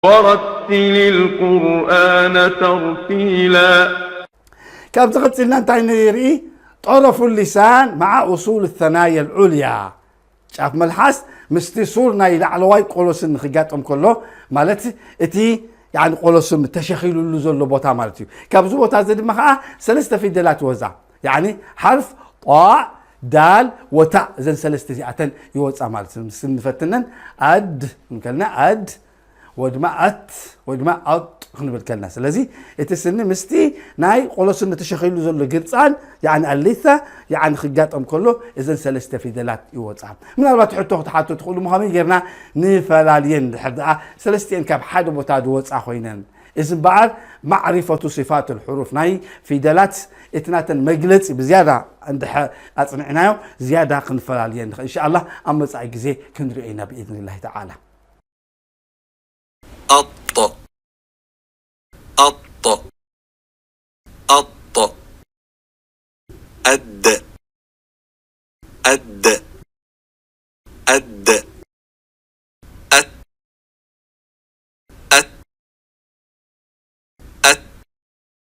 ورتل القرآن ترتيلا. ካብዚ ቀፂልና እንታይ ንርኢ? ጠረፉ ሊሳን መዓ ኡሱል ተናየ ልዑልያ፣ ጫፍ መልሓስ ምስቲ ሱር ናይ ላዕለዋይ ቆሎስን ንክጋጠም ከሎ፣ ማለት እቲ ያኒ ቆሎስን ተሸኺሉሉ ዘሎ ቦታ ማለት እዩ። ካብዚ ቦታ እዚ ድማ ከዓ ሰለስተ ፊደላት ይወፃ። ያኒ ሓርፍ ጣ፣ ዳል ወታእ፣ እዘን ሰለስተ እዚኣተን ይወፃ ማለት እዩ። ምስ ንፈትነን፣ ኣድ እንከልና፣ ኣድ ወይ ድማ ኣት ወይ ድማ ኣጥ ክንብል ከልና። ስለዚ እቲ ስኒ ምስቲ ናይ ቆሎስን ተሸኺሉ ዘሎ ግርፃን ያኒ ኣሊታ ያኒ ክጋጠም ከሎ እዘን ሰለስተ ፊደላት ይወፃ። ምናልባት ሕቶ ክትሓቱ ትኽእሉ፣ ምኸመይ ጌርና ንፈላልየን ድሕር ደኣ ሰለስቲኤን ካብ ሓደ ቦታ ዝወፃ ኮይነን? እዚ እምበኣር ማዕሪፈቱ ሲፋት ልሕሩፍ ናይ ፊደላት እቲ ናተን መግለፂ ብዝያዳ እንድሕር ኣፅኒዕናዮ ዝያዳ ክንፈላልየን ንኽእል። እንሻኣላህ ኣብ መፃኢ ግዜ ክንሪኦ ኢና ብኢዝኒላሂ ተዓላ። أط أط أط أد أد